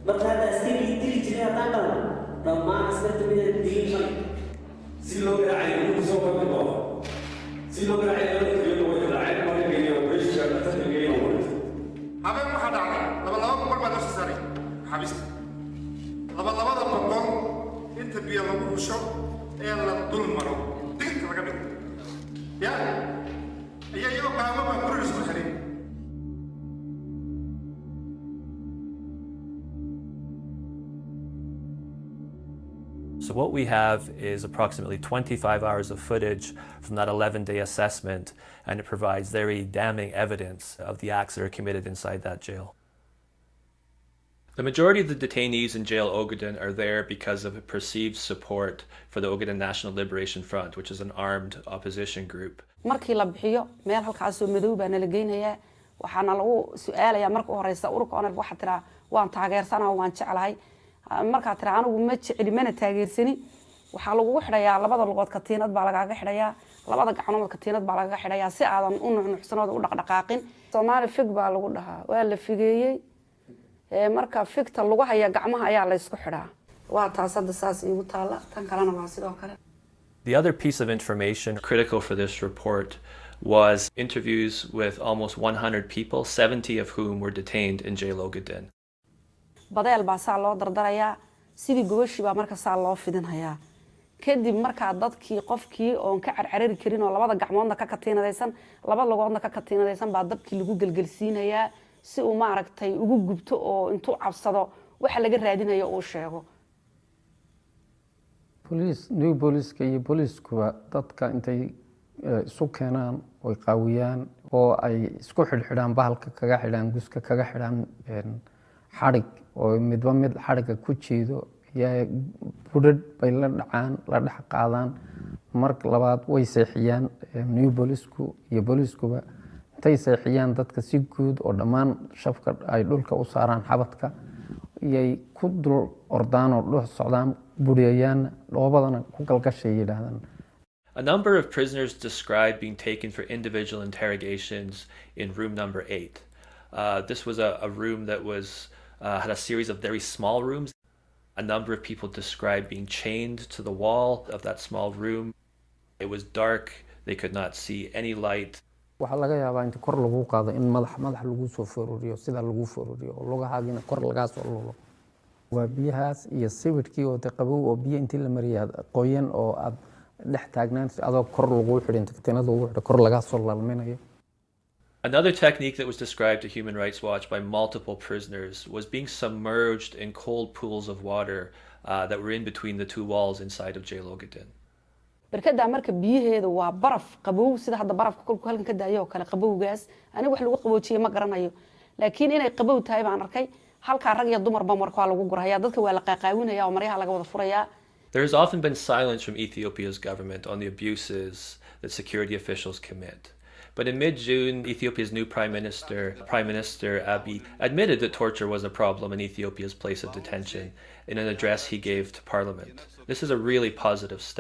Marka hadda askarigii dili jiray haddaan dhahno, dhammaan askarta midaan dilin male. Si loo garaacay lagu soo bandhigo, si loo garaacay labada keliyood way garaaceen. Marka geeyo operation dhakhtarka geeyo wuu dhintay. Habeen waxaa dhacday 200 baa loo soo saaray maxaabiista. 200 inta biyo lagu rusho ee la dul maro, digirka laga dhigo ya ayaa iyagoo qaamo baa guriga isku xiray. So what we have is approximately 25 hours of footage from that 11-day assessment, and it provides very damning evidence of the acts that are committed inside that jail. The majority of the detainees in Jail Ogaden are there because of perceived support for the Ogaden National Liberation Front, which is an armed opposition group. Markii la bixiyo, meel halkaasoo madow baa nala geynayaa. Waxaana lagu su-aalayaa marka u horeysa, ururka ONLF waxaa tiraa waan taageersana, waan jeclahay. Markaa tiraa anigu ma jecli mana taageersani, waxaa lagugu xidhayaa labada lugood katiinad baa lagaaga xidhayaa, labada gacnood katiinad baa lagaga xidhayaa, si aadan u nuxnuxsanood u dhaqdhaqaaqin. Soomaali fig baa lagu dhahaa, waa la figeeyey. Marka figta lagu haya gacmaha ayaa la ysku xidhaa. Waa taas hadda saas iigu taalla, tan kalena waa sidoo kale. The other piece of information critical for this report was interviews with almost 100 people, 70 of whom were detained in Jail Ogaden. Badeel baa saa loo dardarayaa, sidii gogashii baa marka saa loo fidinhayaa. Kadib markaa dadkii, qofkii oon ka carcarari karin oo labada gacmoodna ka katiinadaysan, laba lugoodna ka katiinadaysan, baa dabkii lagu gelgelsiinayaa si uu maaragtay ugu gubto oo intuu cabsado waxa laga raadinayo uu sheego. Boliis, new booliska iyo booliiskuba dadka intay isu keenaan oy qaawiyaan oo ay isku xidhxidhaan, bahalka kaga xidhaan, guska kaga xidhaan xadhig oo midba mid xadhigga ku jiido, yaa budhadh bay la dhacaan, la dhex qaadaan. Mar labaad way seexiyaan new boolisku iyo booliiskuba. Intay seexiyaan dadka si guud oo dhammaan shafka ay dhulka u saaraan, xabadka iyay ku dul ordaan oo dhex socdaan, buriyayaan, dhoobadana ku galgashay yidhaahdaan. A number of prisoners described being taken for individual interrogations in room number 8. This was a room that was had a series of very small rooms. A number of people described being chained to the wall of that small room. It was dark, they could not see any light. Waxaa laga yaabaa inta kor lagu qaado in madax madax lagu soo fororiyo, sida lagu fororiyo oo lugahaagina kor lagaa soo lulo. Waa biyahaas iyo sibidhkii oo de qabow oo biyo intii la mariyay qoyan oo aad dhex taagnaan adoo kor lagu xidhin, katiinad lagu xidho, kor lagaa soo lalminayo. Another technique that was described to Human Rights Watch by multiple prisoners was being submerged in cold pools of water that were in between the two walls inside of Jail Ogaden. Barkadaa marka biyaheeda waa baraf qabow, sida hadda barafka kolku halkan ka daayo oo kale. Qabowgaas aniga wax lagu qaboojiye ma garanayo, laakiin inay qabow tahay baan arkay. Halkaa rag iyo dumarba marka waa lagu gurhayaa, dadka waa la qaaqaawinaya oo maryaha laga wada furayaa. There has often been silence from Ethiopia's government on the abuses that security officials commit. But in mid June, Ethiopia's new Prime Minister, Prime Minister Abiy, admitted that torture was a problem in Ethiopia's place of detention in an address he gave to Parliament. This is a really positive step.